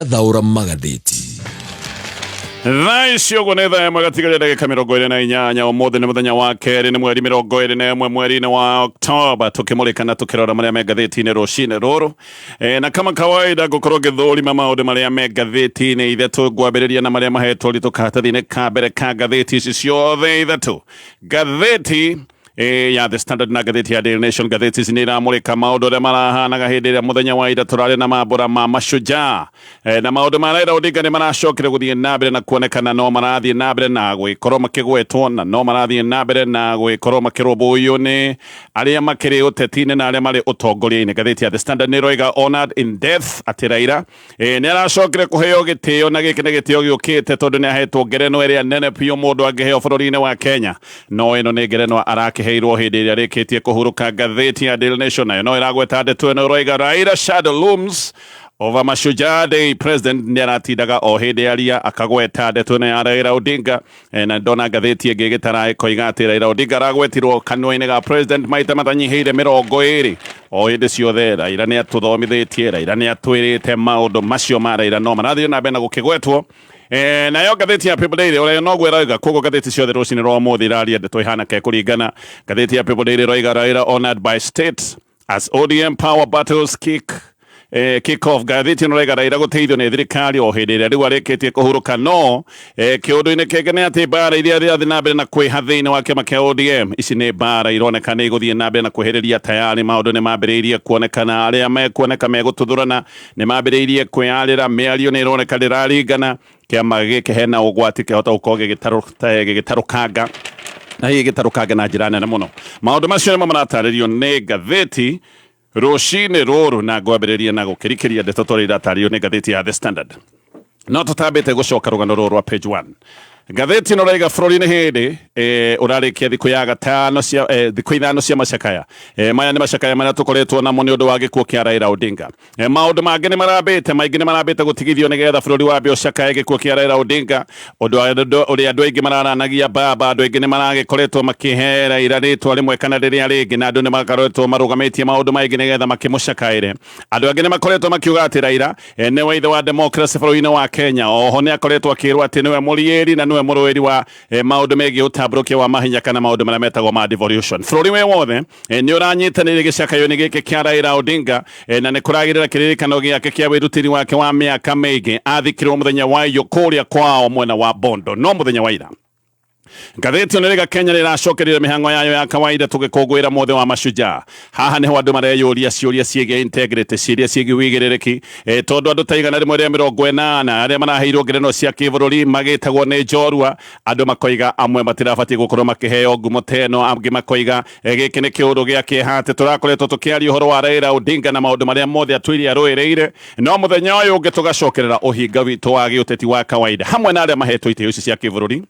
Thaũra magathĩti. Thaa ici ũguo nĩ thaa ĩmwe gatigaria ndagĩka 28. Ũmũthĩ nĩ mũthenya wa kerĩ, nĩ mweri 21 mweri-inĩ wa Oktoba, tũkĩmũrĩka na tũkĩrora marĩa me ngathĩti-inĩ rũcinĩ rũrũ. Na kama kawaida ngũkorwo ngĩthũrima maũndũ marĩa me ngathĩti-inĩ ithatũ, ngwambĩrĩria na marĩa mahetwo ũritũ karatathi-inĩ ka mbere ka ngathĩti ici ciothe ithatũ, ngathĩti ya The Standard na ngathĩti ya Daily Nation. Ngathĩti ici nĩ iramũrĩka maũndũ ũrĩa marahanaga hĩndĩ ĩrĩa mũthenya wa ira tũrarĩ na mambũra ma mashujaa, na maũndũ ma Raila Odinga nĩ maracokire gũthiĩ na mbere na kuonekana no marathiĩ na mbere na gwĩkorwo makĩgwetwo, na no marathiĩ na mbere na gwĩkorwo makĩrũmbũiyo nĩ arĩa makĩrĩ ũteti-inĩ na arĩa marĩ ũtongoria-inĩ. Ngathĩti ya The Standard nĩ ĩroiga honored in death, atĩ Raila nĩ aracokire kũheo gĩtĩo, na gĩkĩ nĩ gĩtĩo gĩũkĩte tondũ nĩ ahetwo ngerenwa ĩrĩa nene biũ mũndũ angĩheo bũrũri-inĩ wa Kenya, no ĩno nĩ ngerenwa arakĩheirwo hĩndĩ ĩrĩa arĩkĩtie kũhurũka. Ngathĩti ya Daily Nation nayo no ĩragweta ndeto ĩno, ĩroiga Raila shadow looms over Mashujaa Day. President nĩ aratindaga o hĩndĩ aria akagweta ndeto ĩno ya Raila Odinga. Na ndona ngathĩti ĩngĩ ĩgĩtara ĩkoiga atĩ Raila Odinga aragwetirwo kanua-inĩ ga president maita matanyihĩire 20 o hĩndĩ ciothe. Raila nĩ atũthomithĩtie, Raila nĩ atwĩrĩte, maũndũ macio ma Raila no marathiĩ na mbere na gũkĩgwetwo. Nayo ngathĩti ya People Daily ũrĩa noguo ĩroiga. Koguo ngathĩti ciothe rũcinĩ rwa ũmũthĩ iraria ndeto ihana ke kũringana. Ngathĩti ya People Daily ĩroiga Raila honored by state as ODM power battles kick off. Ngathĩti ĩno ĩroiga Raila gũteithio nĩ thirikari o hĩndĩ ĩrĩa rĩu arĩkĩtie kũhurũka, no kĩũndũ-inĩ kĩngĩ nĩ atĩ mbara iria irathiĩ na mbere na kwĩha thĩinĩ wa kĩama kĩa ODM, ici nĩ mbara ironeka nĩ igũthiĩ na mbere na kwĩhĩrĩria. Tayari maũndũ nĩ mambĩrĩirie kuonekana, arĩa mekuoneka megũtuthũrana nĩ mambĩrĩirie kwĩyarĩra, mĩario nĩ ĩroneka ndĩraringana. Kĩama gĩkĩ hena ũgwati kĩhota gũkorwo gĩgĩtarũkanga, na hihi gĩtarũkanga na njĩra nene mũno. Maũndũ macio nĩmo maratarĩrio nĩ ngathĩti rũcinĩ rũrũ, na ngwambĩrĩria na gũkĩrikĩria ndeto tũrĩa iratarĩrio nĩ ngathĩti ya The Standard. No tũtambĩte gũcoka rũgano rũrũ rwa page 1, ngathĩti ĩno raiga bũrũri nĩ hĩndĩ ũrarĩkia thikũ ya gatano cia thikũ 5 cia macakaya. Maya nĩ macakaya marĩa tũkoretwo namo nĩ ũndũ wa gĩkuũ kĩa Raila Odinga. Maũndũ mangĩ nĩ marambĩte, maingĩ nĩ marambĩte gũtigithio nĩgetha bũrũri wambe ũcakae gĩkuũ kĩa Raila Odinga, ũndũ ũrĩa andũ aingĩ mararanagia mbamba. Andũ aingĩ nĩ maragĩkoretwo makĩhe Raila rĩtwa rĩmwe kana rĩrĩa rĩngĩ, na andũ nĩ makoretwo marũgamĩtie maũndũ maingĩ nĩgetha makĩmũcakaĩre. Andũ angĩ nĩ makoretwo makiuga atĩ Raila nĩwe ithe wa democracy bũrũri-inĩ wa Kenya. Oho nĩ akoretwo akĩrwo atĩ nĩwe mũriĩri na nĩwe mũrũĩri wa maũndũ megiĩ ũtambũrũkia wa mahinya kana maũndũ marĩa metagwo ma devolution. Bũrũri wĩ wothe nĩ ũranyitanĩire gĩcakayo-inĩ gĩkĩ kĩa Raila Odinga, na nĩ kũragĩrĩra kĩririkano gĩake kĩa wĩrutĩri wake wa mĩaka mĩingĩ. Athikirwo mũthenya wa iyũ kũrĩa kwao mwena wa Bondo. No mũthenya wa ira, ngathĩti ĩno ĩrĩga Kenya nĩ ĩracokereire mĩhang'o yayo ya kawaida tũgĩkũngũĩra mũthĩ wa mashujaa. Haha nĩho andũ mareyũria ciũria ciĩgiĩ integrity, ciũria ciĩgiĩ wĩigĩrĩrĩki, tondũ andũ ta 180 arĩa maraheirwo ngerenwa cia kĩbũrũri magĩtagwo nĩ njorua. Andũ makoiga amwe matirabatiĩ gũkorwo makĩheo ngumo ta ĩno, angĩ makoiga gĩkĩ nĩ kĩũndũ gĩa kĩeha atĩ tũrakoretwo tũkĩaria ũhoro wa Raila Odinga na maũndũ marĩa mothe atũire arũĩrĩire, no mũthenya ũyũ ũngĩ tũgacokerera ũhinga witũ wa gĩũteti wa kawaida hamwe na arĩa mahetwo itĩo ici cia kĩbũrũri.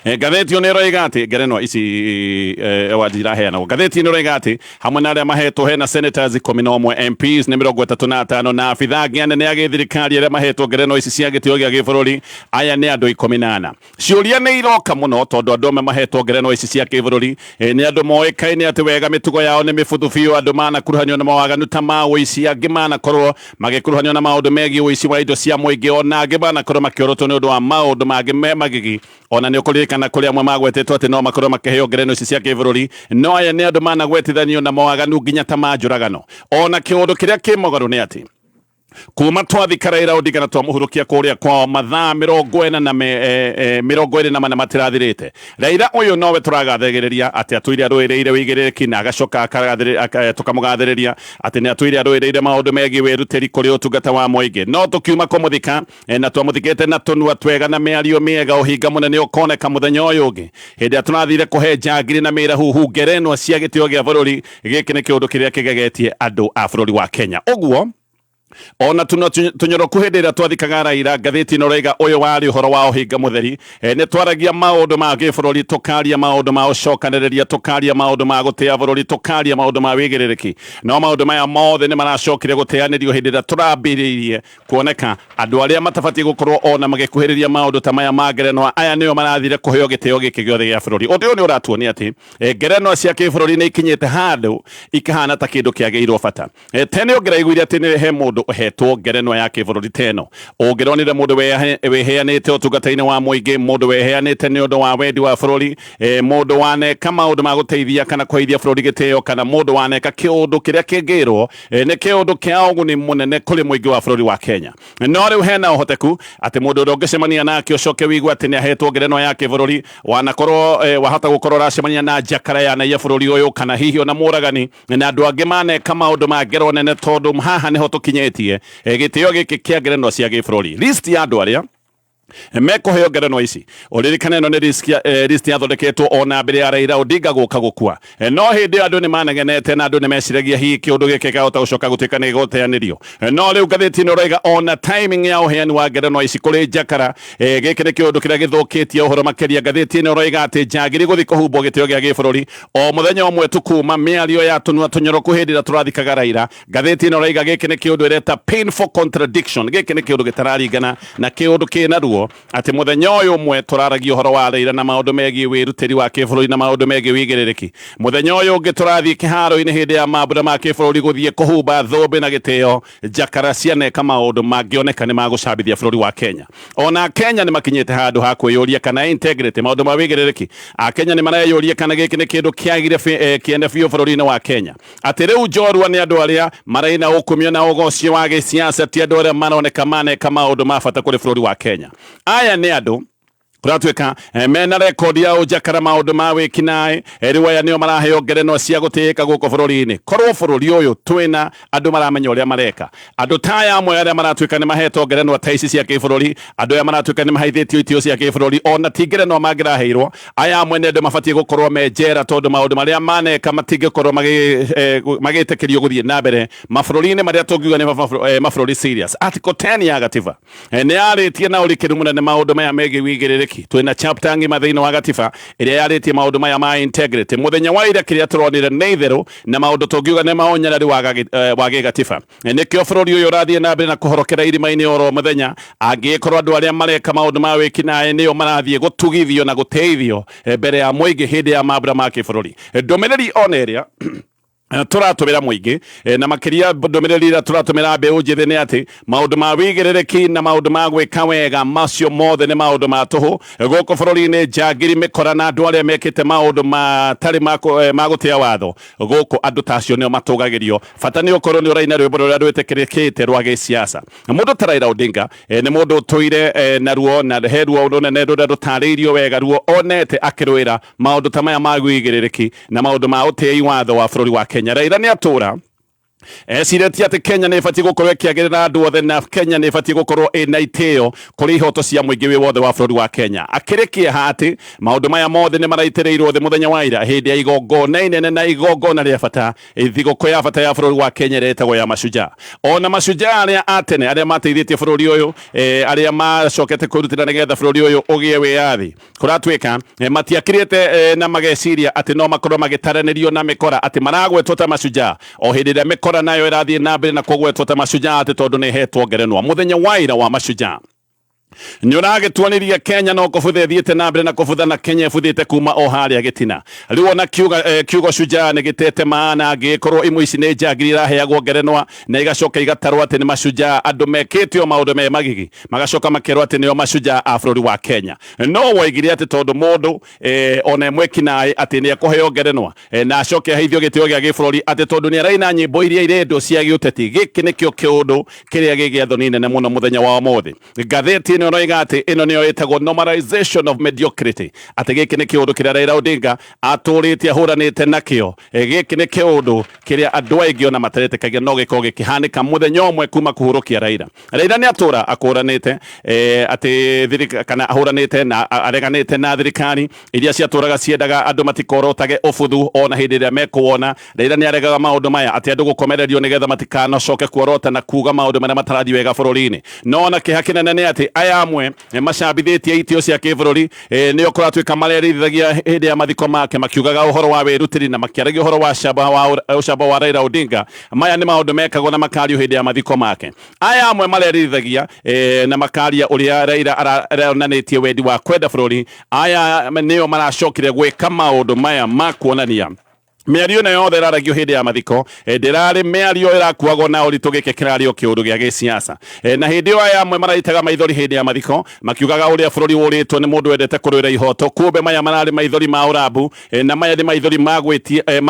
Ngathĩti ĩno ĩroiga atĩ ngerenwa ici awards iraheanagwo, ngathĩti ĩno ĩroiga atĩ hamwe na arĩa mahetwo hena senators 11, MPs nĩ 35, na abithaa angĩ anene a gĩthirikari arĩa mahetwo ngerenwa ici cia gĩtĩo gĩa gĩbũrũri, aya nĩ andũ 14. Ciũria nĩ iroka mũno tondũ andũ amwe mahetwo ngerenwa ici cia kĩbũrũri nĩ andũ moĩkaine atĩ wega mĩtugo yao nĩ mĩbuthu biũ, andũ manakuruhanio na mawaganu ta ma ũici, angĩ manakorwo magĩkuruhanio na maũndũ megiĩ ũici wa indo cia mũingĩ, ona angĩ manakorwo makĩorotwo nĩ ũndũ wa maũndũ mangĩ me magigi. Ona nĩ ũkũririkana kũrĩ amwe magwetetwo atĩ no makorwo makĩheo ngerenwa ici cia kĩbũrũri, no aya nĩ andũ managwetithanio na mawaganu nginya ta ma njũragano. Ona kĩũndũ kĩrĩa kĩ mũgarũ nĩ atĩ kuma twathika Raila Odinga na twamũhurũkia kũrĩa kwao, mathaa 44 24 matirathirĩte, Raila ũyũ nowe tũragathĩrĩria atĩ atũire arũĩrĩire wĩigĩrĩrĩki, na agacoka tũkamũgathĩrĩria atĩ nĩ atũire arũĩrĩire maũndũ megiĩ wĩrutĩri kũrĩ ũtungata wa mũingĩ. No tũkiuma kũmũthika, na twamũthikĩte na tũnua twega na mĩario mĩega, ũhinga mũnene ũkoneka mũthenya ũyũ ũngĩ hĩndĩ ĩrĩa tũrathire kũhe njangiri na mĩrahuhu ngerenwa cia gĩtĩo gĩa bũrũri. Gĩkĩ nĩ kĩũndũ kĩrĩa kĩgegetie andũ a bũrũri wa Kenya. Ũguo ona tunua tũnyoroku hĩndĩ ĩrĩa twathikaga Raila, ngathĩti ĩno ĩroiga ũyũ warĩ ũhoro wa ũhinga mũtheri. Nĩ twaragia maũndũ ma gĩbũrũri, tũkaria maũndũ ma ũcokanĩrĩria, tũkaria maũndũ ma gũtĩa bũrũri, tũkaria maũndũ ma wĩigĩrĩrĩki, no maũndũ maya mothe nĩ maracokire gũteanĩrio hĩndĩ ĩrĩa tũrambĩrĩirie kuoneka andũ arĩa matabatiĩ gũkorwo ona magĩkuhĩrĩria maũndũ ta maya ma ngerenwa, aya nĩo marathire kũheo gĩtĩo gĩkĩ gĩothe gĩa bũrũri. Ũndũ ũyũ nĩ ũratuonia atĩ ngerenwa cia kĩbũrũri nĩ ikinyĩte handũ ikahana ta kĩndũ kĩagĩirwo bata. Tene ũngĩraiguire atĩ nĩ he mũndũ Ũhetwo ngerenwa ya kĩbũrũri ta ĩno, ũngĩronire mũndũ wĩheanĩte ũtungata-inĩ wa mũingĩ, mũndũ wĩheanĩte nĩ ũndũ wa wendi wa bũrũri, mũndũ waneka maũndũ ma gũteithia kana kũheithia bũrũri gĩtĩo, kana mũndũ waneka kĩũndũ kĩrĩa kĩngĩrwo nĩ kĩũndũ kĩa ũguni mũnene kũrĩ mũingĩ wa bũrũri wa Kenya. No rĩu hena ũhoteku atĩ mũndũ ũrĩa ũngĩcemania nake ũcoke wĩigue atĩ nĩ ahetwo ngerenwa ya kĩbũrũri, wanakorwo wahota gũkorwo ũracemania na njakara yanaiya bũrũri ũyũ, kana hihi ona mũragani na andũ angĩ maneka maũndũ ma ngero nene, tondũ haha nĩho tũkinyĩtie gĩtĩo gĩkĩ kĩa ngerenwa cia gĩbũrũri. List ya andũ arĩa mekũheo ngerenwa ici, ũririkane ĩno nĩ list yathondeketwo ona mbere ya Raila Odinga gũka gũkua. No hĩndĩ ĩyo andũ nĩ manegenete na andũ nĩ meciragia hihi kĩũndũ gĩkĩ gĩkahota gũcoka gũtuĩka nĩ gĩgũteanĩrio. No rĩu ngathĩti ĩno ĩroiga ona timing ya ũheani wa ngerenwa ici kũrĩ njakara, gĩkĩ nĩ kĩũndũ kĩrĩa gĩthũkĩtie ũhoro makĩria. Ngathĩti ĩno ĩroiga atĩ njagiri gũthiĩ kũhumbwo gĩtĩo gĩa gĩbũrũri o mũthenya ũmwe tu kuma mĩario ya tũnua tũnyoroku hĩndĩ ĩrĩa tũrathikaga Raila. Ngathĩti ĩno ĩroiga gĩkĩ nĩ kĩũndũ ĩreta painful contradiction, gĩkĩ nĩ kĩũndũ gĩtararingana na kĩũndũ kĩna ruo, atĩ mũthenya ũyũ ũmwe tũraragia ũhoro wa Raila na maũndũ megiĩ wĩrutĩri wa kĩbũrũri na maũndũ megiĩ wĩigĩrĩrĩki, mũthenya ũyũ ũngĩ tũrathiĩ kĩharo-inĩ hĩndĩ ya mambura ma kĩbũrũri gũthiĩ kũhumba thũmbĩ na gĩtĩo njakara cianeka maũndũ mangĩoneka nĩ magũcambithia bũrũri wa Kenya. Ona Kenya nĩ makinyĩte handũ ha kwĩyũria kana integrity, maũndũ ma wĩigĩrĩrĩki, Akenya nĩ mareyũria kana gĩkĩ nĩ kĩndũ kĩagire kĩene biũ bũrũri-inĩ wa Kenya, atĩ rĩu njorua nĩ andũ arĩa maraina ũkumio na ũgocio wa gĩsiasa, ti andũ arĩa maroneka maneka maũndũ ma bata kũrĩ bũrũri wa Kenya. Aya nĩ andũ kũratuĩka mena rekondi ya ũnjakara, maũndũ ma wĩkinaĩ. Rĩu aya nĩo maraheo ngerenwa cia gũtĩĩka gũkũ bũrũri-inĩ. Korwo bũrũri ũyũ twĩna andũ maramenya ũrĩa mareka, andũ ta aya amwe arĩa maratuĩka nĩ mahetwo ngerenwa ta ici cia kĩbũrũri, andũ aya maratuĩka nĩ maheithĩtio itĩo cia kĩbũrũri, ona ti ngerenwa mangĩraheirwo, aya amwe nĩ andũ mabatiĩ gũkorwo me njera, tondũ maũndũ marĩa maneka matingĩkorwo magĩtĩkĩrio gũthiĩ na mbere mabũrũri-inĩ marĩa tũngiuga nĩ mabũrũri serious. Article 10 ya gatiba nĩ yarĩtie na ũrikĩru mũnene maũndũ maya megiĩ wĩigĩrĩrĩki. Twĩna chapter ng'ima thĩinĩ wa gatiba ĩrĩa yarĩtie maũndũ maya ma integrity. Mũthenya wa ira kĩrĩa tũronire nĩ itherũ na maũndũ tũngiuga nĩ maũnyarari wa gĩgatiba. Nĩkĩo bũrũri ũyũ ũrathiĩ na mbere na kũhorokera irima-inĩ oro mũthenya, angĩkorwo andũ arĩa mareka maũndũ ma wĩkinaĩ nĩo marathiĩ gũtugithio na gũteithio mbere ya mũingĩ hĩndĩ ya mambura ma kĩbũrũri. Ndũmĩrĩri ona ĩrĩa tũratũmĩra mũingĩ, na makĩria ndũmĩrĩri ĩrĩa tũratũmĩra mbeũ njĩthĩ, nĩ atĩ maũndũ ma wĩigĩrĩrĩki na maũndũ ma gwĩka wega, macio mothe nĩ maũndũ ma tũhũ gũkũ bũrũri-inĩ. Njangiri, mĩkora na andũ arĩa mekĩte maũndũ matarĩ ma gũtĩa watho gũkũ, andũ ta acio nĩo matũgagĩrio. Bata nĩ ũkorwo nĩ ũraina rwĩmbo rũrĩa rwĩtĩkĩrĩkĩte rwa gĩsiasa. Mũndũ ta Raila Odinga nĩ mũndũ ũtũire na ruo, na he ruo rũnene rũrĩa rũtarĩirio wega, ruo onete akĩrũĩra maũndũ ta maya ma wĩigĩrĩrĩki na maũndũ ma ũtĩi watho wa bũrũri wa Kenya. Raila nĩ atũra ecirĩtie atĩ Kenya nĩ ĩbatiĩ gũkorwo ĩkĩagĩrĩra andũ othe, na Kenya nĩ ĩbatiĩ gũkorwo ĩna itĩo kũrĩ ihoto cia mũingĩ wĩ wothe wa bũrũri wa Kenya. Akĩrĩ kĩeha atĩ maũndũ maya mothe nĩ maraitĩrĩirwo thĩ mũthenya wa ira hĩndĩ ya igongona inene na igongona rĩa bata, thigũkũ ya bata ya bũrũri wa Kenya ĩrĩa ĩtagwo ya Mashujaa. Ona mashujaa arĩa a tene arĩa mateithĩtie bũrũri ũyũ, arĩa macokete kwĩrutĩra nĩgetha bũrũri ũyũ ũgĩe wĩyathi, kũratuĩka matiakirĩte na mageciria atĩ no makorwo magĩtaranĩrio na mĩkora, atĩ maragwetwo ta mashujaa o hĩndĩ ĩrĩa mĩkora nayo ĩrathiĩ na mbere na kũgwetwo ta mashujaa atĩ tondũ nĩ ĩhetwo ngerenwa. Mũthenya wa ira wa mashujaa nĩ ũragĩtuanĩria Kenya no kũbutha ĩthiĩte na mbere na kũbutha, na Kenya ĩbuthĩte kuma o harĩa gĩtina. Rĩu ona kiugo shujaa nĩ gĩtete maana, angĩgĩkorwo imwe ici nĩ njangiri iraheagwo ngerenwa na igacoka igatarwo atĩ nĩ mashujaa, andũ mekĩte o maũndũ me magigi magacoka makerwo atĩ nĩo mashujaa a bũrũri wa Kenya. No woigire atĩ tondũ mũndũ ona mwekinaĩ atĩ nĩ ekũheo ngerenwa na acoke aheithio gĩtĩo gĩa gĩbũrũri atĩ tondũ nĩ araina nyĩmbo iria irendwo cia gĩũteti, gĩkĩ nĩkĩo kĩũndũ kĩrĩa gĩgĩa thoni nene mũno mũthenya wa ũmũthĩ. Ngathĩti ĩno ĩroiga atĩ ĩno nĩyo ĩtagwo normalization of mediocrity, atĩ gĩkĩ nĩ kĩũndũ kĩrĩa Raila Odinga atũrĩte ahũranĩte nakĩo. Gĩkĩ nĩ kĩũndũ kĩrĩa andũ aingĩ ona mataretĩkagia no gĩkorwo gĩkĩhanĩka mũthenya ũmwe kuma kũhurũkia Raila. Raila nĩ atũra akũranĩte atĩ kana ahũranĩte na areganĩte na thirikari iria ciatũraga ciendaga andũ matikorotage ũbuthu ona hĩndĩ ĩrĩa mekuwona. Raila nĩ aregaga maũndũ maya atĩ andũ gũkomererio nĩgetha matikanacoke kuorota na kuga maũndũ marĩa matarathiĩ wega bũrũri-inĩ. No ona kĩeha kĩnene nĩ atĩ aya amwe macambithĩtie itĩo cia kĩbũrũri nĩo kũratuĩka marerithagia hĩndĩ ya mathiko make, makiugaga ũhoro wa wĩrutĩri na makĩaragia ũhoro wa ũcamba wa Raila Odinga. Maya nĩ maũndũ mekagwo na makario hĩndĩ ya mathiko make. Aya amwe marerithagia na makaria ũrĩa Raila aronanĩtie wendi wa kwenda bũrũri, aya nĩo maracokire gwĩka maũndũ maya ma kuonania Mĩario ĩno yothe ĩraragio hĩndĩ ya mathiko ndĩrarĩ mĩario ĩrakuagwo na ũritũ, gĩkĩ kĩrarĩ o kĩũndũ gĩa gĩsiasa. Na hĩndĩ ĩyo aya amwe maraitaga maithori hĩndĩ ya mathiko makiugaga ũrĩa bũrũri ũrĩtwo nĩ mũndũ wendete kũrũĩra ihoto, kumbe maya mararĩ maithori ma ũrambu na maya nĩ maithori ma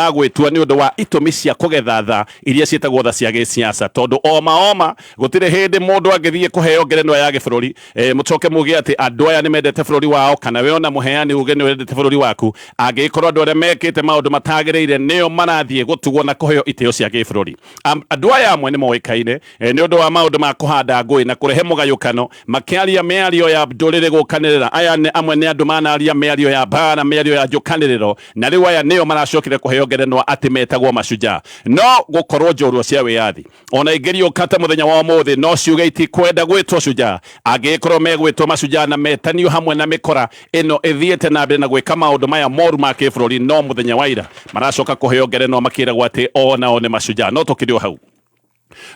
gwĩtua nĩ ũndũ wa itũmi cia kũgetha tha iria ciĩtagwo tha cia gĩsiasa, tondũ oma oma gũtirĩ hĩndĩ mũndũ angĩthiĩ kũheo ngerenwa ya gĩbũrũri mũcoke muge atĩ andũ aya nĩ mendete bũrũri wao, kana we ona mũheani uge nĩ wendete bũrũri waku, angĩgĩkorwo andũ arĩa mekĩte maũndũ matagĩrĩire nĩo marathiĩ gũtugwo na kũheo itĩo cia gĩbũrũri. Andũ aya amwe nĩ moĩkaine nĩ ũndũ wa maũndũ ma kũhanda ngũĩ na kũrehe mũgayũkano, makĩaria mĩario ya ndũrĩrĩ gũkanĩrĩra. Aya nĩ amwe nĩ andũ manaria mĩario ya mbara, mĩario ya njũkanĩrĩro, na rĩu aya nĩo maracokire kũheo ngerenwa atĩ metagwo mashujaa. No gũkorwo njorua cia wĩyathi ona ingĩriũka ta mũthenya wa ũmũthĩ no ciuge itikwenda gwĩtwo shujaa, angĩgĩkorwo megwĩtwo mashujaa na metanio hamwe na mĩkora ĩno ĩthiĩte na mbere na gwĩka maũndũ maya moru ma kĩbũrũri, no mũthenya wa ira maracoka kũheo ngerenwa makĩragwo atĩ o nao nĩ mashujaa. No tũkĩrĩ o hau,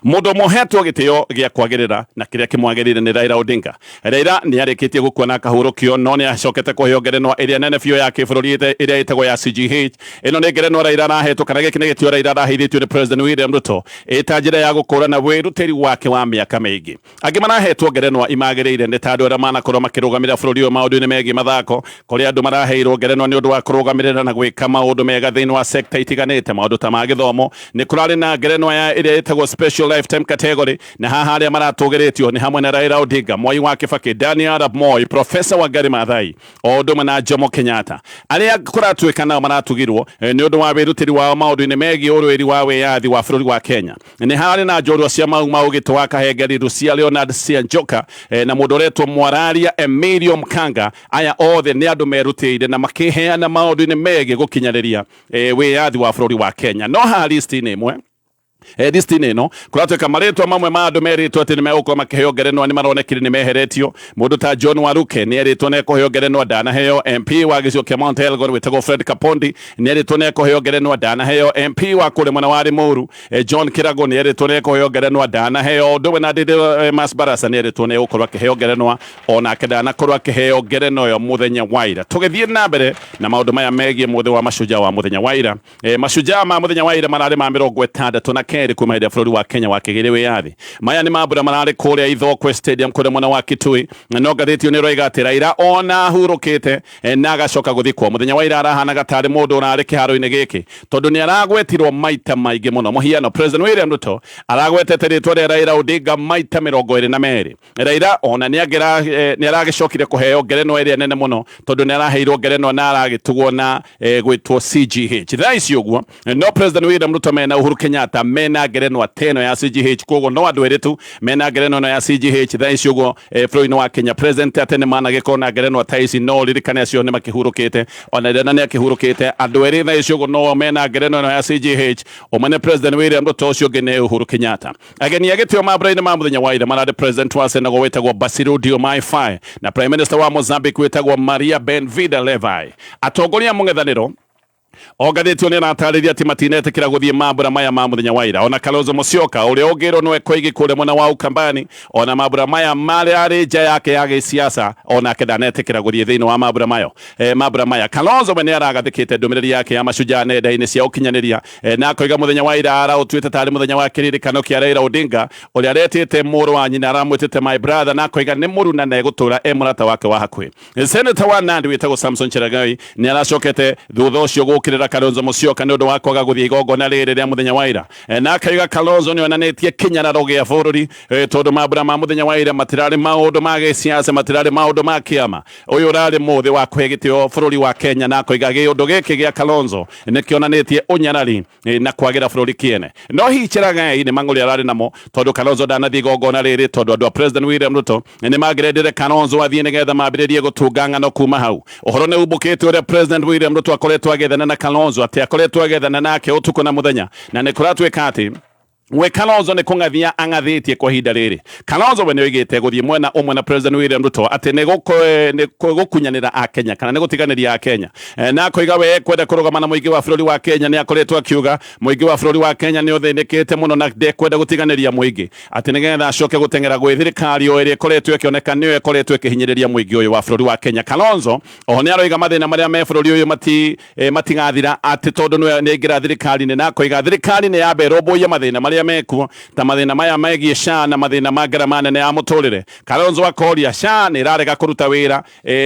mũndũ ũmwe ũhetwo gĩtĩo gĩa kwagĩrĩra na kĩrĩa kĩmwagĩrĩire nĩ Raila Odinga. Raila nĩ arĩkĩtie gũkua na akahurũkio, no nĩ acokete kũheo ngerenwa ĩrĩa nene biũ ya kĩbũrũri ĩrĩa ĩtagwo ya CGH. Ĩno nĩ ngerenwa Raila arahetwo, kana gĩkĩ nĩ gĩtĩo Raila araheithĩtio nĩ President William Ruto ĩta njĩra ya gũkũrana wĩrutĩri wake wa mĩaka mĩingĩ. Angĩ marahetwo ngerenwa imagĩrĩire nĩ ta andũ arĩa manakorwo makĩrũgamĩrĩra bũrũri ũyũ maũndũ-inĩ megiĩ mathako, kũrĩa andũ maraheirwo ngerenwa nĩ ũndũ wa kũrũgamĩrĩra na gwĩka maũndũ mega thĩinĩ wa sekta itiganĩte, maũndũ ta ma gĩthomo. Nĩ kũrarĩ na ngerenwa ya ĩrĩa ĩtagwo special lifetime category, na haha arĩa maratũgĩrĩtio nĩ hamwe na Raila Odinga, Mwai wa Kibaki, Daniel Arap Moi, Professor Wangari Maathai, o ũndũ ũmwe na Jomo Kenyatta. Arĩa kũratuĩka nao maratugirwo nĩ ũndũ wa wĩrutĩri wao maũndũ-inĩ megiĩ ũrũĩri wa wĩyathi wa bũrũri wa Kenya. Nĩ harĩ na njorua cia Mau Mau Gĩtũ wa Kahengeri, Lucia Leonard Sianjoka na mũndũ ũretwo Mwararia Emilio Mkanga. Aya othe nĩ andũ merutĩire na makĩheana maũndũ-inĩ megiĩ gũkinyanĩria wĩyathi wa bũrũri wa Kenya. No haha listi-inĩ ĩmwe, listi-inĩ ĩno kũratuĩka marĩtwa mamwe ma andũ merĩtwo atĩ nĩ megũkorwo makĩheo ngerenwa nĩ maronekire nĩ meheretio. Mũndũ ta John Waruke nĩ erĩtwo nĩ ekũheo ngerenwa, ndanaheo. MP wa gĩcigo kĩa Mount Elgon wĩtagwo Fred Kapondi nĩ erĩtwo nĩ ekũheo ngerenwa, ndanaheo. MP wa kũrĩa mwena wa Limuru John Kirago nĩ erĩtwo nĩ ekũheo ngerenwa, ndanaheo. Ũndũ ũmwe na Didmas Barasa nĩ erĩtwo nĩ egũkorwo akĩheo ngerenwa, onake ndanakorwo akĩheo ngerenwa ĩyo mũthenya wa ira. Tũgĩthiĩ na mbere na maũndũ maya megiĩ mũthĩ wa mashujaa wa mũthenya wa ira, mashujaa ma mũthenya wa ira mararĩ ma 62 kuma hĩndĩ ya bũrũri wa Kenya wakĩgĩire wĩyathi. Maya nĩ mambura mararĩ kũrĩa Ithookwe Stadium kũrĩa mwena wa Kitui. No ngathĩti ĩyo nĩ ĩroiga atĩ Raila ona ahurũkĩte na agacoka gũthikwo mũthenya wa ira arahanaga tarĩ mũndũ ũrarĩ kĩharo-inĩ gĩkĩ, tondũ nĩ aragwetirwo maita maingĩ mũno. Mũhiano, President William Ruto aragwetete rĩtwa rĩa Raila Odinga maita 22. Raila ona nĩ aragĩcokire kũheo ngerenwa ĩrĩa nene mũno, tondũ nĩ araheirwo ngerenwa na aragĩtugwo na gwĩtwo CGH. Thaa ici ũguo no President William Ruto mena Uhuru Kenyatta mena ngerenwa ta ĩno ya CGH, koguo no andũ erĩ tu mena ngerenwa ĩno ya CGH thaa ici ũguo bũrũri-inĩ wa Kenya. President atene managĩkorwo na ngerenwa ta ici, no ririkane acio nĩ makĩhurũkĩte, ona Raila nĩ akĩhurũkĩte. Andũ erĩ thaa ici ũguo no mena ngerenwa ĩno ya CGH, ũmwe nĩ President William Ruto, ũcio ũngĩ nĩ Uhuru Kenyatta. Ageni a gĩtĩo mambura-inĩ ma mũthenya wa ira mararĩ President wa Senegal wĩtagwo Bassirou Diomaye Faye na Prime Minister wa Mozambique wĩtagwo Maria Benvinda Levi. Atongoria a mũng'ethanĩro o ngathĩti ĩyo nĩ ĩratarĩria atĩ matinetĩkĩra gũthiĩ mambura maya ma mũthenya wa ira. Ona Kalonzo Musyoka ũrĩa ũngĩrwo nĩwe koigi kũrĩa mwena wa Ukambani, ona mambura maya mararĩ nja yake ya gĩsiasa, onake ndanetĩkĩra gũthiĩ thĩinĩ wa mambura mayo. Mambura maya Kalonzo we nĩ aragathĩkĩte ndũmĩrĩri yake ya mashujaa nenda-inĩ cia ũkinyanĩria na akoiga mũthenya wa ira araũtuĩte tarĩ mũthenya wa kĩririkano kĩa Raila Odinga ũrĩa aretĩte mũrũ wa nyina, aramwĩtĩte my brother, na akoiga nĩ mũruna na egũtũra e mũrata wake wa hakuhĩ. Senator wa Nandi wĩtagwo Samson Cherargei nĩ aracokete thutha ũcio gũkĩrĩra Kalonzo Musyoka nĩ ũndũ wa kwaga gũthiĩ igongona rĩrĩ rĩa mũthenya wa ira, na akauga Kalonzo nĩ onanĩtie kĩnyararo gĩa bũrũri, tondũ mambura ma mũthenya wa ira matirarĩ maũndũ ma gĩsiasa, matirarĩ maũndũ ma kĩama. Ũyũ ũrarĩ mũthĩ wa kũhe gĩtĩo bũrũri wa Kenya, na akoiga gĩũndũ gĩkĩ gĩa Kalonzo nĩ kĩonanĩtie ũnyarari na kwagĩra bũrũri kĩene. No hihi Cherargei nĩ mang'ũrĩ ararĩ namo tondũ Kalonzo ndanathiĩ igongona rĩrĩ, tondũ andũ a President William Ruto nĩ mangĩrendire Kalonzo athiĩ nĩgetha mambĩrĩrie gũtunga ng'ano kuma hau. Ũhoro nĩ umbũkĩte ũrĩa President William Ruto akoretwo agĩethana na Kalonzo, atĩ akoretwo agĩethana nake ũtukũ na mũthenya, na nĩ kũratuĩka atĩ We Kalonzo nĩ kũng'athia ang'athĩtie kwa ihinda rĩrĩ. Kalonzo we nĩ oigĩte gũthiĩ mwena ũmwe na President William Ruto atĩ nĩ gũkunyanĩra Akenya kana nĩ gũtiganĩria Akenya. Na akoiga we ekwenda kũrũgama na mũingĩ wa bũrũri wa Kenya. Nĩ akoretwo akiuga mũingĩ wa bũrũri wa Kenya nĩ ũthĩnĩkĩte mũno na ndekwenda gũtiganĩria mũingĩ, atĩ nĩgetha acoke gũteng'era gwĩ thirikari o ĩrĩa ĩkoretwo ĩkĩoneka nĩyo ĩkoretwo ĩkĩhinyĩrĩria mũingĩ ũyũ wa bũrũri wa Kenya. Kalonzo oho nĩ aroiga mathĩna marĩa me bũrũri ũyũ matigathira atĩ tondũ nĩ aingĩra thirikari-inĩ, na akoiga thirikari nĩ yambe ĩrũmbũiye mathĩna marĩa mekuo ta mathĩna maya megiĩ SHA na mathĩna ma ngarama nene ya mũtũrĩre. Kalonzo akoria SHA nĩ ĩrarega kũruta wĩra,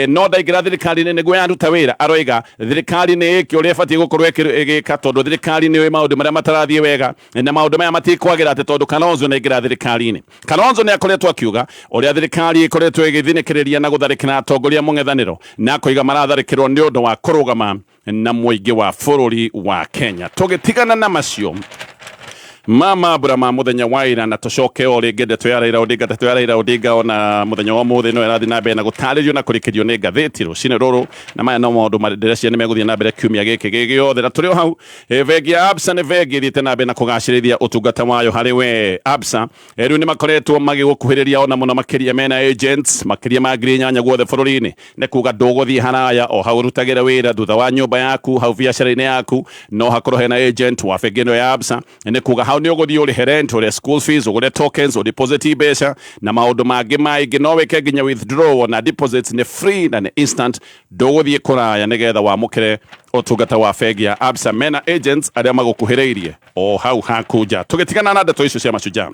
no ndaingĩra thirikari-inĩ nĩguo yaruta wĩra. Aroiga thirikari nĩ ĩke ũrĩa ĩbatiĩ gũkorwo ĩgĩka tondũ thirikari nĩ yũĩ maũndũ marĩa matarathiĩ wega na maũndũ maya matikwagĩra atĩ tondũ Kalonzo nĩ aingĩra thirikari-inĩ. Kalonzo nĩ akoretwo akiuga ũrĩa thirikari ĩkoretwo ĩgĩthinĩkĩrĩria na gũtharĩkĩra atongoria mũng'ethanĩro, na akoiga maratharĩkĩrwo nĩ ũndũ wa kũrũgama na mũingĩ wa bũrũri wa Kenya. Tũgĩtigana na macio ma mambura ma mũthenya wa ira, na tũcoke o rĩngĩ ndeto ya Raila Odinga. Ndeto ya Raila Odinga ona mũthenya wa ũmũthĩ no ĩrathiĩ na mbere na gũtarĩrio na kũrĩkĩrio nĩ ngathĩti rũcinĩ rũrũ, na maya no maũndũ ndĩreciria nĩ megũthiĩ na mbere kiumia gĩkĩ gĩ gĩothe. Na tũrĩ o hau, bengi ya Absa nĩ bengi ĩthiĩte na mbere na kũgacĩrithia ũtungata wayo harĩ we. Absa rĩu nĩ makoretwo magĩgũkuhĩrĩria ona mũno makĩria, mena agents makĩria ma 8,000 guothe bũrũri-inĩ. Nĩ kuga ndũgũthiĩ haraya, o hau ũrutagĩra wĩra thutha wa nyũmba yaku, hau biacara-inĩ yaku no hakorwo hena agent wa bengi ĩno ya Absa. Nĩ kuga hau nĩ ũgũthiĩ ũrĩhe rent, ũrĩhe school fees, ũgũre tokens, ũdeposit mbeca na maũndũ mangĩ maingĩ. No wĩke nginya withdrawal na deposits, nĩ free na nĩ instant. Ndũgũthiĩ kũraya nĩgetha wamũkĩre ũtungata wa bengi ya Absa. Mena agents arĩa magũkuhĩrĩirie o hau haku nja. Tũgĩtigana na ndeto icio cia mashujaa,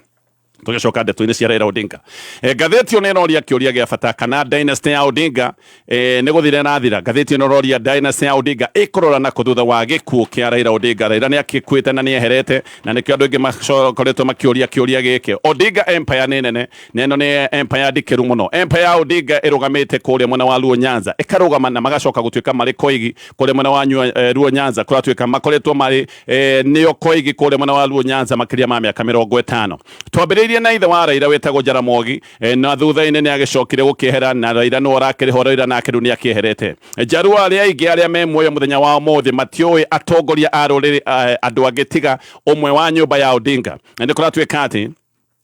tũgĩcoka ndeto-inĩ cia Raila Odinga, ngathĩti ĩno ĩroria kĩũria gĩa bata kana dynasty ya Odinga nĩ gũthira ĩrathira. Ngathĩti ĩno ĩroria dynasty ya Odinga ĩkũrora nakũ thutha wa gĩkuũ kĩa Raila Odinga. Raila nĩ akĩkuĩte na nĩ eherete, na nĩkĩo andũ aingĩ makoretwo makĩũria kĩũria gĩkĩ. Odinga empire nĩ nene, na ĩno nĩ empire ndikĩru mũno. Empire ya Odinga ĩrũgamĩte kũrĩa mwena wa Luo Nyanza, ĩkarũgama na magacoka gũtuĩka marĩ koigi kũrĩa mwena wa Luo Nyanza. Kũratuĩka makoretwo marĩ nĩo koigi kũrĩa mwena wa Luo Nyanza makĩria ma mĩaka 50. Twambĩrĩirie na ithe wa Raila wĩtagwo Jaramogi, na thutha-inĩ nĩ agĩcokire gũkĩehera, na Raila nĩwe ũrakĩrĩ ho. Raila nake rĩu nĩ akĩeherete. Njaruo arĩa aingĩ arĩa me muoyo mũthenya wa ũmũthĩ matiũĩ atongoria a rũrĩrĩ, andũ angĩ tiga ũmwe wa nyũmba ya Odinga. Na nĩ kũratuĩka atĩ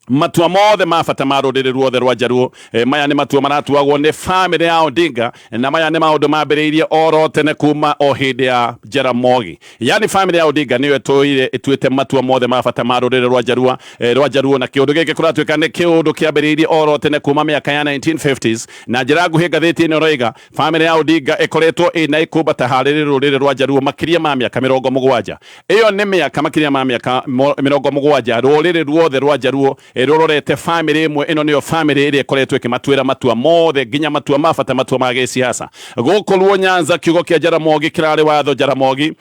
matua mothe ma bata ma rũrĩrĩ ruothe rwa Njaruo, maya nĩ matua maratuagwo nĩ famĩlĩ ya Odinga, na maya nĩ maũndũ mambĩrĩirie oro tene kuma o hĩndĩ ya Jaramogi. Yani famĩlĩ ya Odinga nĩyo ĩtũire ĩtuĩte matua mothe ma bata ma rũrĩrĩ rwa Njarua, rwa Njaruo, na kĩũndũ gĩkĩ kũratuĩka nĩ kĩũndũ kĩambĩrĩirie oro tene kuma mĩaka ya 1950s. Na njĩra nguhĩ, ngathĩti ĩno ĩroiga famĩlĩ ya Odinga ĩkoretwo ĩna ĩkũmbata harĩ rũrĩrĩ rwa Njaruo makĩria ma mĩaka 70. Ĩyo nĩ mĩaka makĩria ma mĩaka 70 rũrĩrĩ ruothe rwa Njaruo rũrorete famĩlĩ ĩmwe. Ĩno nĩyo famĩlĩ ĩrĩa ĩkoretwo ĩkĩmatuĩra matua mothe, nginya matua ma bata, matua ma gĩsiasa. Gũkũ Luo Nyanza kiugo kĩa Jaramogi kĩrarĩ watho. Jaramogi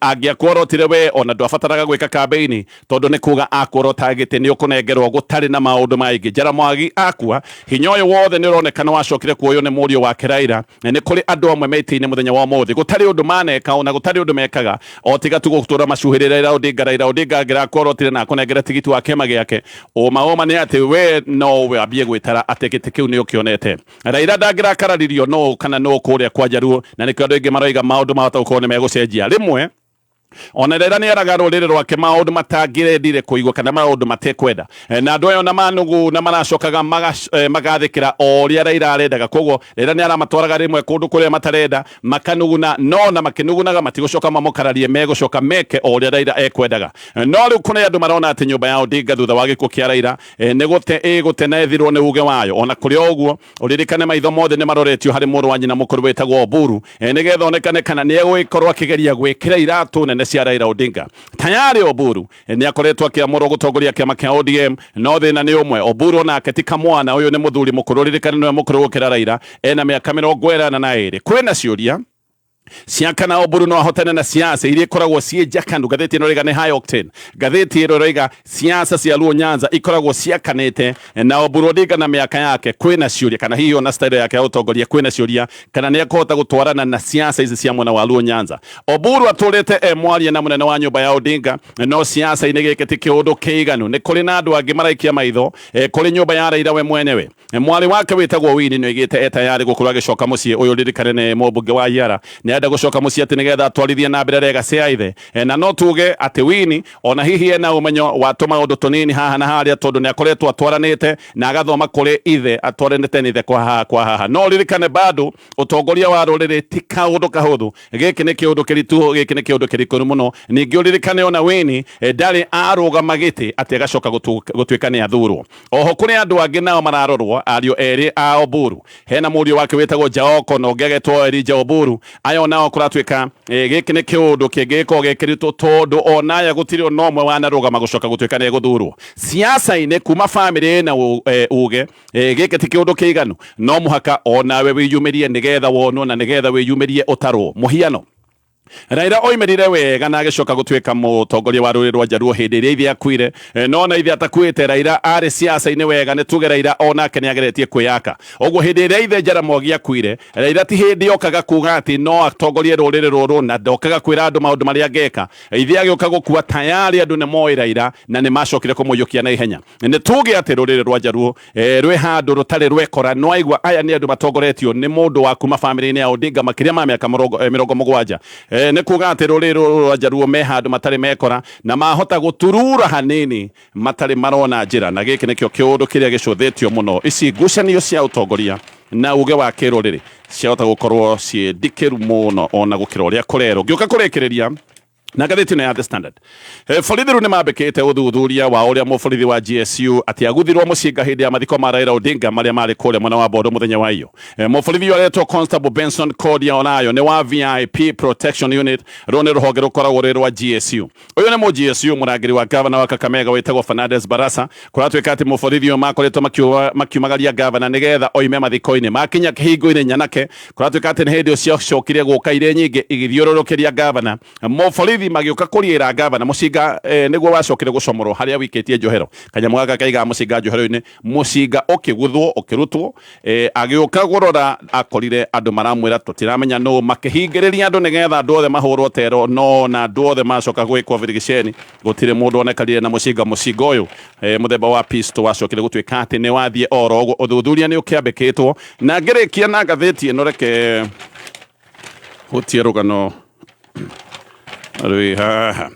angĩakuorotire we ona ndwabataraga gwĩka kambeini, tondũ nĩ kuga akuorota gĩtĩ nĩ ũkũnengerwo gũtarĩ na maũndũ maingĩ. Jaramogi akua, hinya ũyũ wothe nĩ ũronekana wacokire kuoywo nĩ mũriũ wake Raila. Na nĩ kũrĩ andũ amwe metĩinĩ mũthenya wa ũmũthĩ gũtarĩ ũndũ maneka ona gũtarĩ ũndũ mekaga o tiga tu gũtũra macuhĩrĩra Raila Odinga. Raila Odinga angĩrakuorotire na akũnengere tigiti wa kĩama gĩake, ũma ũma nĩ atĩ we no wambie gwĩtara atĩ gĩtĩ kĩu nĩ ũkĩonete. Raila ndangĩrakararirio nũ kana nũ kũrĩa kwa Njaruo, na nĩkĩo andũ aingĩ maroiga maũndũ mahota gũkorwo nĩ megũcenjia rĩmwe. Ona Raila nĩ eraga rũrĩrĩ rwake maũndũ matangĩrendire kũigua kana maũndũ matekwenda, na andũ aya ona manugu na maracokaga magathĩkĩra o ũrĩa Raila arendaga. Koguo Raila nĩ aramatwaraga rĩmwe kũndũ kũrĩa matarenda, makanuguna, no na makĩnugunaga matigũcoka mamũkararie, megũcoka meke o ũrĩa Raila ekwendaga. No rĩu kũrĩ andũ marona atĩ nyũmba ya Odinga thutha wa gĩkuũ kĩa Raila nĩ gũte ĩgũte na ĩthirwo nĩ uge wayo. Ona kũrĩ o ũguo, ũririkane maitho mothe nĩ maroretio harĩ mũrũ wa nyina mũkũrũ wĩtagwo Oburu, nĩgetha onekane kana nĩ egũgĩkorwo akĩgeria gwĩkĩra iratũ nene cia Raila Odinga. Tayarĩ Oburu nĩ akoretwo akĩamũrwo gũtongoria kĩama kĩa ODM, no thĩna nĩ ũmwe, Oburu onake ti kamwana. Ũyũ nĩ mũthuri mũkũrũ, ririkane nĩwe mũkũrũ gũkĩra Raila, ena mĩaka 82. Kwĩna ciũria cia kana Oburu no ahotane na siasa iria ikoragwo ciĩ njakanu. Ngathĩti ĩno ĩroiga nĩ high octane. Ngathĩti ĩno ĩroiga siasa cia Luo Nyanza ikoragwo ciakanĩte, na Oburu Odinga na mĩaka yake kwĩna ciũria kana hihi ona style yake ya ũtongoria kwĩna ciũria kana nĩ ekũhota gũtwarana na siasa ici cia mwena wa Luo Nyanza. Oburu atũrĩte e mwaria na mũnene wa nyũmba ya Odinga, no siasa-inĩ gĩkĩ ti kĩũndũ kĩiganu. Nĩ kũrĩ na andũ angĩ maraikia maitho kũrĩ nyũmba ya Raila we mwenewe. Mwarĩ wake wĩtagwo Winnie nĩ oigĩte e tayarĩ gũkorwo agĩcoka mũciĩ. Ũyũ ririkane nĩ mũmbunge wa Yara, nĩ Nĩ arenda gũcoka mũciĩ atĩ nĩgetha atwarithie na mbere legacy ya ithe. Na no tuge atĩ Winnie ona hihi ena ũmenyo wa tũmaũndũ tũnini haha na harĩa, tondũ nĩ akoretwo atwaranĩte na agathoma kũrĩ ithe, atwaranĩte na ithe kwa haha kwa haha. No ririkane bado ũtongoria wa rũrĩrĩ ti kaũndũ kahũthũ. Gĩkĩ nĩ kĩũndũ kĩritũ, gĩkĩ nĩ kĩũndũ kĩrikũru mũno. Ningĩ ũririkane ona Winnie ndarĩ arũgama gĩtĩ atĩ agacoka gũtuĩka nĩ athurwo. Oho kũrĩ andũ angĩ nao mararorwo, ariũ erĩ a Oburu. Hena mũriũ wake wĩtagwo Jaoko na ũngĩ agetwo Elijah Oburu. Aya onao kũratuĩka gĩkĩ nĩ kĩũndũ kĩngĩgĩkorwo gĩ kĩritũ, tondũ onaya gũtirĩ ona ũmwe wanarũgama gũcoka gũtuĩka nĩ egũthurwo siasa-inĩ kuma bamĩrĩ ĩna uge. Gĩkĩ ti kĩũndũ kĩiganu, no mũhaka onawe wĩyumĩrie nĩgetha wonwo na nĩgetha wĩyumĩrie ũtarwo. Mũhiano, Raila oimĩrire wega na agĩcoka gũtuĩka mũtongoria wa rũrĩrĩ rwa Jaluo hĩndĩ ĩrĩa ithe akuire. No na ithe atakuĩte, Raila arĩ siasa-inĩ wega. Nĩ tuge Raila onake nĩ ageretie kwĩyaka. Ũguo hĩndĩ ĩrĩa ithe Jaramogi akuire, Raila ti hĩndĩ okaga kuga atĩ no atongorie rũrĩrĩ rũrũ, na ndokaga kwĩra andũ maũndũ marĩa angĩka. Ithe agĩũka gũkua, tayarĩ andũ nĩ moĩ Raila na nĩ macokire kũmũiyũkia na ihenya. Nĩ tuge atĩ rũrĩrĩ rwa Jaluo rwĩ handũ rũtarĩ rwekora. No aigua aya nĩ andũ matongoretio nĩ mũndũ wa kuma bamĩrĩ-inĩ ya Odinga makĩria ma mĩaka 70. Nĩ kuga atĩ rũrĩrĩ rũrũ rwa Jaluo me handũ matarĩ mekora na mahota gũturura hanini matarĩ marona njĩra, na gĩkĩ nĩkĩo kĩũndũ kĩrĩa gĩcũthĩtio mũno. Ici ngucanio cia ũtongoria na uge wa kĩrũrĩrĩ ciahota gũkorwo ciĩ ndikĩru mũno ona gũkĩra ũrĩa kũrerwo. Ngĩũka kũrĩkĩrĩria na ngathĩti ĩno ya The Standard, borithi rĩu nĩ mambĩkĩte ũthuthuria wa ũrĩa mũborithi wa GSU atĩ aguthirwo mũcinga hĩndĩ ya mathiko ma Raila Odinga marĩa marĩ kũrĩa mwena wa Bondo mũthenya wa iyo. Mũborithi ũyũ aretwo Constable Benson Kodia Olayo nĩ wa VIP Protection Unit. Rũrũ nĩ rũhonge rũkoragwo rwĩ rwa GSU. Ũyũ nĩ mũ GSU mũrangĩri wa gavana wa Kakamega wĩtagwo Fernandes Barasa. Kũratuĩka atĩ mũborithi ũyũ makoretwo makiumagaria gavana nĩgetha oime mathiko-inĩ. Makinya kĩhingo-inĩ nyanake, kũratuĩka atĩ nĩ hĩndĩ ĩyo ciacokire gũka irĩ nyingĩ igĩthiũrũrũkĩria gavana. Mũborithi magĩũka kũriĩra gavana mũcinga, nĩguo wacokire gũcomorwo harĩa wikĩtie njohero. Kanyamũ gaka kaigaga mũcinga njohero-inĩ, mũcinga ũkĩguthwo ũkĩrutwo. Agĩũka gũrora akorire andũ maramwĩra tũtiramenya nũ, makĩhingĩrĩria andũ nĩgetha andũ othe mahũrwo tero, no na andũ othe macoka gwĩkwo birigiceni gũtirĩ mũndũ onekanire na mũcinga. Mũcinga ũyũ mũthemba wa pistol wacokire gũtuĩka atĩ nĩ wathiĩ oro ũguo. Ũthuthuria nĩ ũkĩambĩkĩtwo. Na ngĩrĩkia na ngathĩti ĩno, reke hutie rũgano rwĩ haha.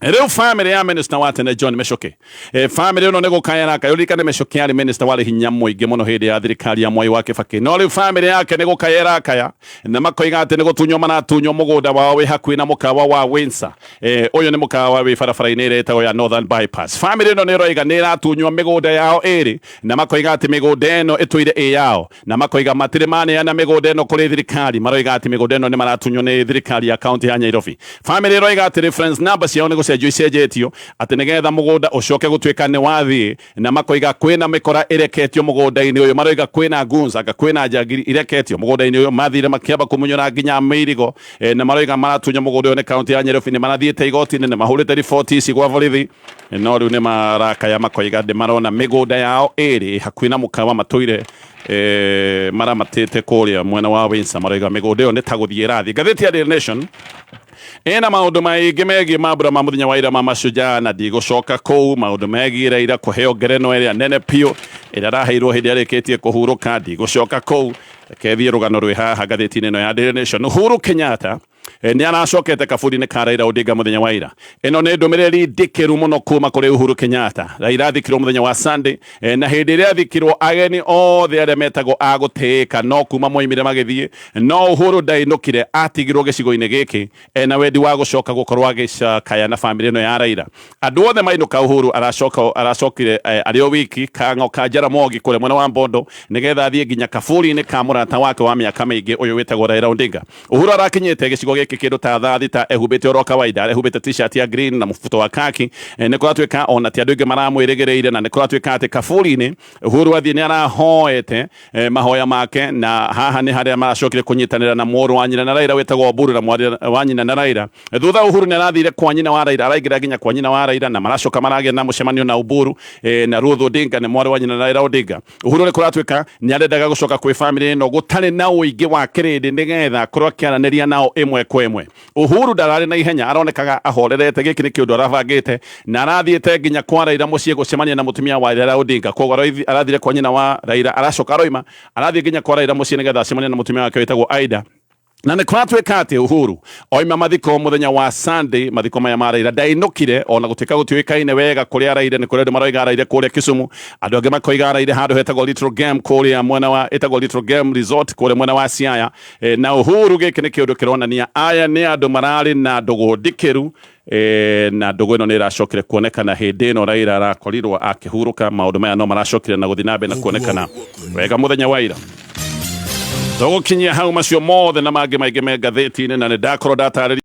Rĩu famĩlĩ ya minister wa tene John Michuki, famĩlĩ ĩno nĩ gũkaya raka. Ũririkane Michuki arĩ minister warĩ hinya mũingĩ mũno hĩndĩ ya thirikari ya Mwai wa Kibaki, no rĩu famĩlĩ yake nĩ gũkaya ĩrakaya na makoiga atĩ nĩ gũtunywo maratunywo mũgũnda wao wĩ hakuhĩ na mũkawa wa Windsor. Ũyũ nĩ mũkawa wĩ barabara-inĩ ĩrĩa ĩtagwo ya Northern Bypass. Famĩlĩ ĩno nĩ ĩroiga nĩ ĩratunywo mĩgũnda yao ĩrĩ, na makoiga atĩ mĩgũnda ĩno ĩtũire ĩ yao, na makoiga matirĩ maneana mĩgũnda ĩno kũrĩ thirikari. Maroiga atĩ mĩgũnda ĩno nĩ maratunywo nĩ thirikari ya kaunti ya Nairobi. Famĩlĩ ĩroiga atĩ reference number ciao nĩ gũcenjio icenjetio atĩ nĩgetha mũgũnda ũcoke gũtuĩka nĩ wathiĩ, na makoiga kwĩna mĩkora ĩreketio mũgũnda-inĩ ũyũ. Maroiga kwĩna goons, anga kwĩna njangiri ireketio mũgũnda-inĩ ũyũ. Mathire makĩamba kũmunyũra nginya mĩirigo, na maroiga maratunywo mũgũnda ũyũ nĩ kaunti ya Nairobi. Nĩ marathiĩte igoti-inĩ, nĩ mahũrĩte riboti ici gwa borithi, no rĩu nĩ marakaya makoiga ndĩ marona mĩgũnda yao ĩrĩ hakuhĩ na mũkawa matũire maramatĩte kũrĩa mwena wa Windsor. Maroiga mĩgũnda ĩyo nĩ ta gũthiĩ ĩrathiĩ. Ngathĩti ya Daily Nation ĩna maũndũ maingĩ megiĩ mambura ma mũthenya wa ira ma mashujaa, na ndigũcoka kũu. Maũndũ megiĩ Raila kũheo ngerenwa ĩrĩa nene biũ ĩrĩa araheirwo hĩndĩ arĩkĩtie kũhurũka, ndigũcoka kũu. Reke thiĩ rũgano rwĩ haha ngathĩti-inĩ ĩno ya Daily Nation. Uhuru Kenyatta nĩ aracokete kaburi-inĩ ka Raila Odinga mũthenya wa ira. Ĩno nĩ ndũmĩrĩri ndikĩru mũno kuma kũrĩ Uhuru Kenyatta. Raila athikirwo mũthenya wa Sunday, na hĩndĩ ĩrĩa athikirwo ageni othe arĩa metagwo a gũtĩĩka no kuma moimire magĩthiĩ, no Uhuru ndainũkire, atigirwo gĩcigo-inĩ gĩkĩ ena wendi wa gũcoka gũkorwo agĩcakaya na bamĩrĩ ĩno ya Raila. Andũ othe mainũka, Uhuru aracokire arĩ o wiki kang'o ka Jaramogi kũrĩa mwena wa Mbondo nĩgetha athiĩ nginya kaburi-inĩ ka mũrata wake wa mĩaka mĩingĩ ũyũ wĩtagwo Raila Odinga. Uhuru arakinyĩte gĩcigo gĩkĩ kĩndũ ta thaa 6 ehumbĩte oro kawaida, ehumbĩte t-shirt ya green na mũbuto wa kaki. Nĩ kũratuĩka ona ti andũ aingĩ maramwĩrĩgĩrĩire, na nĩ kũratuĩka atĩ kaburi-inĩ Uhuru athiĩ nĩ arahoete mahoya make, na haha nĩ harĩa maracokire kũnyitanĩra na mũrũ wa nyina na Raila wĩtagwo Oburu na mwarĩ wa nyina na Raila. Thutha Uhuru nĩ arathire kwa nyina wa Raila, araingĩra nginya kwa nyina wa Raila, na maracoka maragĩa na mũcemanio na Oburu na Ruth Odinga, nĩ mwarĩ wa nyina na Raila Odinga. Uhuru nĩ kũratuĩka nĩ arendaga gũcoka kwĩ famĩlĩ ĩno gũtarĩ na ũingĩ wa kĩrĩndĩ nĩgetha akorwo akĩaranĩria nao ĩmwe kwa ĩmwe. Uhuru ndararĩ na ihenya, aronekaga ahorerete. Gĩkĩ nĩ kĩũndũ arabangĩte, na arathiĩte nginya kwa Raila mũciĩ gũcemania na mũtumia wa Raila Odinga. Koguo arathire kwa nyina wa Raila, aracoka aroima arathiĩ nginya kwa Raila mũciĩ nĩgetha acemanie na mũtumia wake wĩtagwo Aida. Na nä kũratuĩka atĩ Uhuru oima mathiko mũthenya wa Sunday, mathiko maya ma Raila, ndainũkire ona gũtuĩka gũtiũĩkaine wega kũrĩa araire. Nĩ kũrĩ andũ maroiga araire kũrĩa Kisumu, andũ angĩ makoiga araire handũ hetagwo Little Game kũrĩa mwena wa ĩtagwo Little Game Resort kũrĩa mwena wa Siaya. Na Uhuru gĩkĩ nĩ kĩũndũ kĩronania aya nĩ andũ mararĩ na ndũgũ ndikĩru, na ndũgũ ĩno nĩ ĩracokire kuonekana hĩndĩ ĩno Raila arakorirwo akĩhurũka. Maũndũ maya no maracokire na gũthiĩ na mbere na kuonekana wega mũthenya wa ira. Tũgũkinyia hau macio mothe na mangĩ maingĩ me ngathĩti-inĩ, na nĩ ndakorwo ndatarĩria.